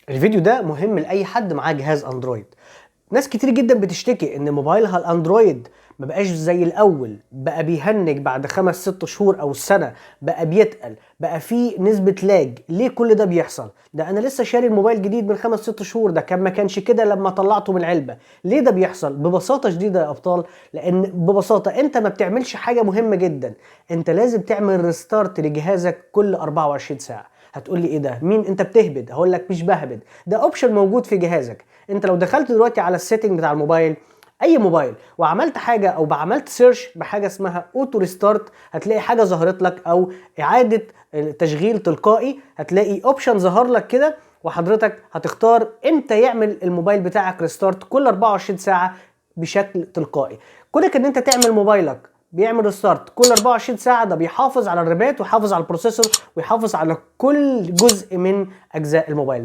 الفيديو ده مهم لاي حد معاه جهاز اندرويد. ناس كتير جدا بتشتكي ان موبايلها الاندرويد ما بقاش زي الاول، بقى بيهنج بعد 5 6 شهور او سنه، بقى بيتقل، بقى فيه نسبة lag. ليه كل ده بيحصل؟ ده انا لسه شاري الموبايل جديد من 5 6 شهور، ده كان ما كانش كده لما طلعته من العلبة. ليه ده بيحصل؟ ببساطة شديدة يا ابطال، لان ببساطة انت ما بتعملش حاجة مهمة جدا. انت لازم تعمل restart لجهازك كل 24 ساعة. هتقول لي ايه ده؟ مين انت بتهبد؟ هقول لك مش بهبد، ده option موجود في جهازك. انت لو دخلت دلوقتي على ال setting بتاع الموبايل، اي موبايل، وعملت حاجة او عملت search بحاجة اسمها auto restart، هتلاقي حاجة ظهرت لك، او اعاده تشغيل تلقائي. هتلاقي option ظهر لك كده، وحضرتك هتختار امتى يعمل الموبايل بتاعك restart، كل 24 ساعة بشكل تلقائي. كونك ان انت تعمل موبايلك بيعمل restart كل 24 ساعه، ده بيحافظ على الرامات ويحافظ على ال processor ويحافظ على كل جزء من اجزاء الموبايل.